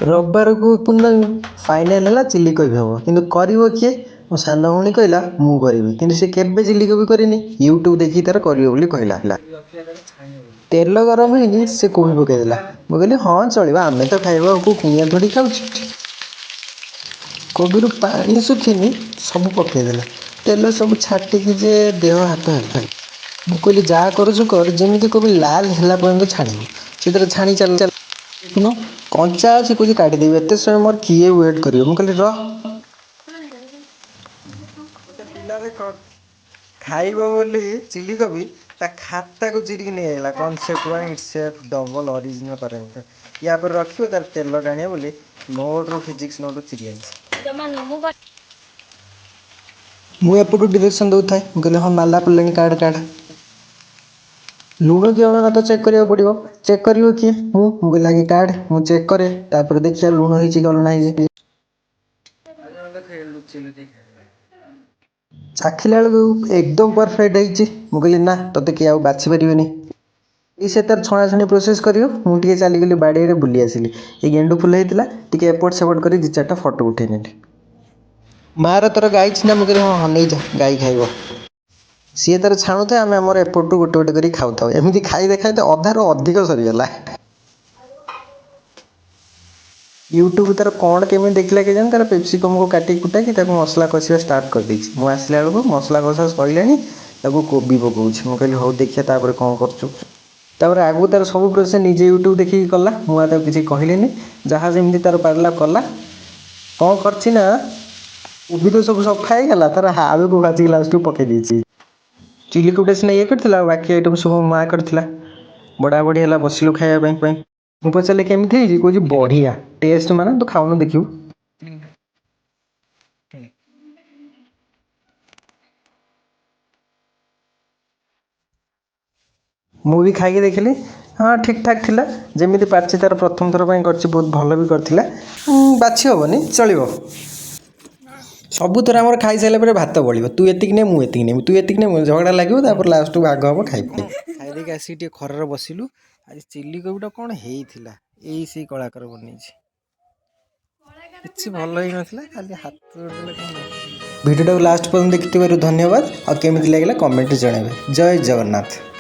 ରବିବାରକୁ ପୂର୍ଣ୍ଣମୀ final ହେଲା, chilli କୋବି ହେବ। କିନ୍ତୁ କରିବ କିଏ? ମୋ ସାନ ଭଉଣୀ କହିଲା ମୁଁ କରିବି, କିନ୍ତୁ ସେ କେବେ ଚିଲି କୋବି କରିନି। ୟୁଟ୍ୟୁବ୍ ଦେଖିକି ତାର କରିବ ବୋଲି କହିଲା। ତେଲ ଗରମ ହେଇନି, ସେ କୋବି ପକାଇଦେଲା। ମୁଁ କହିଲି ହଁ ଚଳିବ, ଆମେ ତ ଖାଇବା, ଆଉ କେଉଁ କୁଣିଆ ଥୋଡ଼ି ଖାଉଛି। କୋବିରୁ ପାଣି ଶୁଖିନି, ସବୁ ପକାଇଦେଲା। ତେଲ ସବୁ ଛାଟିକି ଯେ ଦେହ ହାତ ହେଲା। ମୁଁ କହିଲି ଯାହା କରୁଛୁ କର, ଯେମିତି କୋବି ଲାଲ ହେଲା ପର୍ଯ୍ୟନ୍ତ ଛାଣିବୁ। ସେ ତାର ଛାଣି ଚାଲ। ଦେଖୁନ, କଞ୍ଚା ଅଛି, କହୁଛି କାଟିଦେବି। ଏତେ ସମୟ ମୋର କିଏ ୱେଟ୍ କରିବ? ମୁଁ କହିଲି ରହ। ପିଲା ଦେଖ, ଖାଇବ ବୋଲି ଚିଲି କୋବି ତା ଖାତାକୁ ଚିରିକି ନେଇଆଇଲା। Concept one itself double original parameter. ୟା ପରେ ରଖିବ, ତାର ତେଲ ଟାଣିବ ବୋଲି ନୋଟ୍ରୁ, ଫିଜିକ୍ସ ନୋଟ୍ରୁ ଚିରି ଆଣିଛି। ଜମା ନୁହଁ ମୁଁ। ମୁଁ ଏପଟୁ ଡିରେକ୍ସନ୍ ଦେଉଥାଏ। ମୁଁ କହିଲି ହଁ, ମାଲା ପଡ଼ିଲାଣି, କାଢ଼ କାଢ଼। ଲୁଣ କି ଅଲଣା ତ ଚେକ୍ କରିବାକୁ ପଡ଼ିବ। ଚେକ୍ କରିବ କିଏ? ମୁଁ। ମୁଁ କହିଲି ଆଗେ କାଢ଼, ମୁଁ ଚେକ୍ କରେ, ତାପରେ ଦେଖିବା ଲୁଣ ହେଇଛି କି ଅଲଣା ହେଇଛି। ଚାଖିଲା ବେଳକୁ ଏକଦମ ପରଫେକ୍ଟ ହେଇଛି। ମୁଁ କହିଲି ନା, ତୋତେ କିଏ ଆଉ ବାଛି ପାରିବେନି। ଏଇ ସେ ତାର ଛଣାଛଣି ପ୍ରୋସେସ୍ କରିବ, ମୁଁ ଟିକେ ଚାଲିଗଲି, ବାଡ଼ିଆଡ଼େ ବୁଲି ଆସିଲି। ଏଇ ଗେଣ୍ଡୁ ଫୁଲ ହେଇଥିଲା, ଟିକେ ଏପଟ ସେପଟ କରି ଦୁଇ ଚାରିଟା ଫଟୋ ଉଠେଇ ନେଲି। ମାଆର ତାର ଗାଈ ଛେନା। ମୁଁ କହିଲି ହଁ ହଁ, ନେଇଯା, ଗାଈ ଖାଇବ। ସିଏ ତାର ଛାଣୁଥାଏ, ଆମେ ଆମର ଏପଟୁ ଗୋଟେ ଗୋଟେ କରି ଖାଉଥାଉ। ଏମିତି ଖାଇତେ ଖାଇତେ ଅଧାରୁ ଅଧିକ ସରିଗଲା। ୟୁଟ୍ୟୁବ୍ ତାର କ'ଣ କେମିତି ଦେଖିଲା କେଜାଣି, ତାର ପେପ୍ସିକମ୍କୁ କାଟି କୁଟାକି ତାକୁ ମସଲା କଷିବା ଷ୍ଟାର୍ଟ କରିଦେଇଛି। ମୁଁ ଆସିଲା ବେଳକୁ ମସଲା କଷା ସରିଲାଣି, ତାକୁ କୋବି ପକାଉଛି। ମୁଁ କହିଲି ହଉ ଦେଖିବା ତାପରେ କ'ଣ କରୁଛୁ। ତାପରେ ଆଗକୁ ତାର ସବୁ ପ୍ରୋସେସ୍ ନିଜେ ୟୁଟ୍ୟୁବ୍ ଦେଖିକି କଲା। ମୁଁ ଆଉ ତାକୁ କିଛି କହିଲିନି। ଯାହା ଯେମିତି ତାର ପାରିଲା କଲା। କ'ଣ କରିଛି ନା, କୋବି ତ ସବୁ ସଫା ହେଇଗଲା, ତାର ଆଳୁକୁ ଭାଜିକି ଲାଷ୍ଟକୁ ପକାଇ ଦେଇଛି। ଚିଲି କୋବିଟା ସିନା ଇଏ କରିଥିଲା, ଆଉ ବାକି ଆଇଟମ୍ ସବୁ ମୋ ମାଆ କରିଥିଲା। ବଢ଼ା ବଢ଼ି ହେଲା, ବସିଲୁ ଖାଇବା ପାଇଁ। ମୁଁ ପଚାରିଲି କେମିତି ହେଇଛି? କହୁଛି ବଢ଼ିଆ ଟେଷ୍ଟ। ମାନେ ତୁ ଖାଉନୁ, ଦେଖିବୁ। ମୁଁ ବି ଖାଇକି ଦେଖିଲି, ହଁ, ଠିକ୍ ଠାକ୍ ଥିଲା। ଯେମିତି ପାରିଛି ତାର ପ୍ରଥମ ଥର ପାଇଁ କରିଛି, ବହୁତ ଭଲ ବି କରିଥିଲା। ବାଛି ହେବନି, ଚଳିବ। ସବୁଥର ଆମର ଖାଇସାରିଲା ପରେ ଭାତ ବଳିବ। ତୁ ଏତିକି ନେ, ମୁଁ ଏତିକି ନେବି, ତୁ ଏତିକି ନେ, ମୁଁ, ଝଗଡ଼ା ଲାଗିବ। ତାପରେ ଲାଷ୍ଟକୁ ଭାଗ ହେବ ଖାଇବୁ। ଖାଇଦେଇକି ଆସିକି ଟିକେ ଖରାରେ ବସିଲୁ। ଆଜି ଚିଲି କୋବିଟା କ'ଣ ହେଇଥିଲା, ଏଇ ସେଇ କଳାକାର ବନେଇଛି, କିଛି ଭଲ ହେଇନଥିଲା, ଖାଲି ହାତ ଦେଲେ କ'ଣ। ଭିଡ଼ିଓଟାକୁ ଲାଷ୍ଟ ପର୍ଯ୍ୟନ୍ତ ଦେଖିଥିବାରୁ ଧନ୍ୟବାଦ। ଆଉ କେମିତି ଲାଗିଲା କମେଣ୍ଟରେ ଜଣାଇବେ। ଜୟ ଜଗନ୍ନାଥ।